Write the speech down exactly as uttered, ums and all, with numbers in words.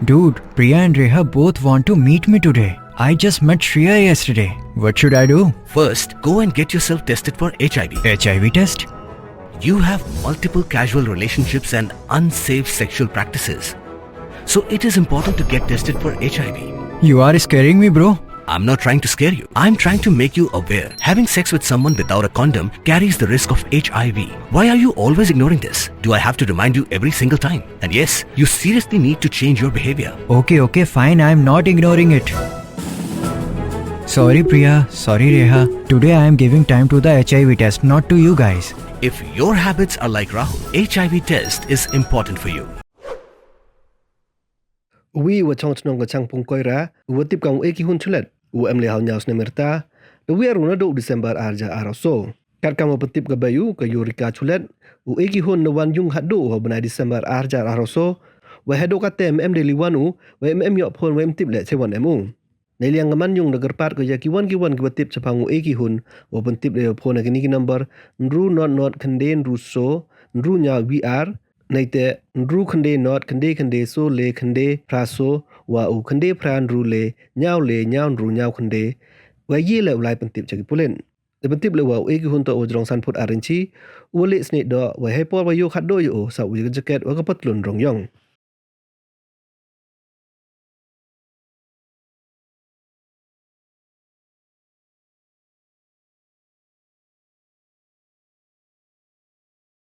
Dude, Priya and Reha both want to meet me today. I just met Shreya yesterday. What should I do? First, go and get yourself tested for H I V. H I V test? You have multiple casual relationships and unsafe sexual practices. So it is important to get tested for H I V. You are scaring me, bro. I'm not trying to scare you. I'm trying to make you aware. Having sex with someone without a condom carries the risk of H I V. Why are you always ignoring this? Do I have to remind you every single time? And yes, you seriously need to change your behavior. Okay, okay, fine. I'm not ignoring it. Sorry, Priya. Sorry, Reha. Today I am giving time to the H I V test, not to you guys. If your habits are like Rahul, H I V test is important for you. Uwi wa chong chnong ka Changpung Koira, uwa tip kam u Eki Hun Chulet, u em le haw ñiaw snem rta, da wiar u na dooh December ar hajar ar so. Kat kam wa pyntip ka bei u, ka Yorika Chulet, u Eki Hun na wan yung hadooh ha u bnai December ar hajar ar so, wa hadooh katte em em de li wan u, wa em em yoh phone wa em tip le che wan em u. Neiliang ka man yung da kyrpad ko ya ki wan ki wan ki wa tip chaphang u Eki Hun, wa pyntip le phone ha kini ki number, ynru not not khynde ynru so, ynru ñiaw wi ar, neite ynru khynde not khynde khynde so le khynde phra so, wa u khynde phra ynru le ñiaw le ñiaw ynru ñiaw khynde, wa ye le u lai pyntip cha ki pulit. Da pyntip le wa u Eki Hun toh u jrong san phut ar inchi, u wa le snieh doh, wa hei por wa yoh hadooh yoh u, sa u ya ka jacket wa ka patlun rong yong.